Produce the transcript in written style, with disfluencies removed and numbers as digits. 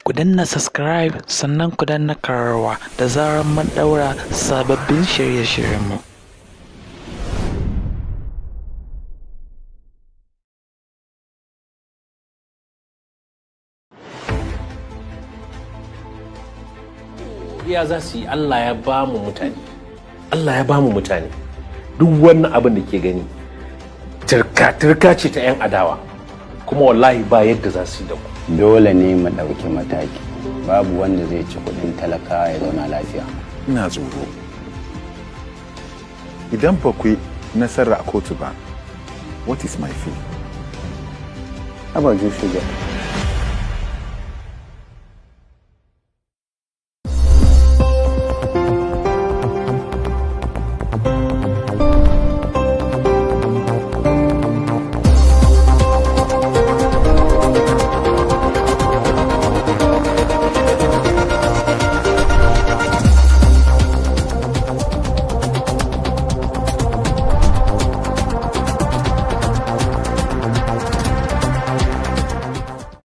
Ku danna subscribe, sannan ku danna kararrawa da zarar mun ɗaura sababbin shirye-shiryenmu. Ya za su yi? Allah ya ba mu mutane, Allah ya ba mu mutane. Duk wannan abin da ke gani turka-turka ce ta 'yan adawa, kuma wallahi ba yadda za su yi da ku. Dole ne mu ɗauki mataki. Babu wanda zai ci kuɗin talaka ya zauna lafiya. Ina tsoro idan ba ku yi nasara a kotu ba, what is my fee? Haba, Joshua.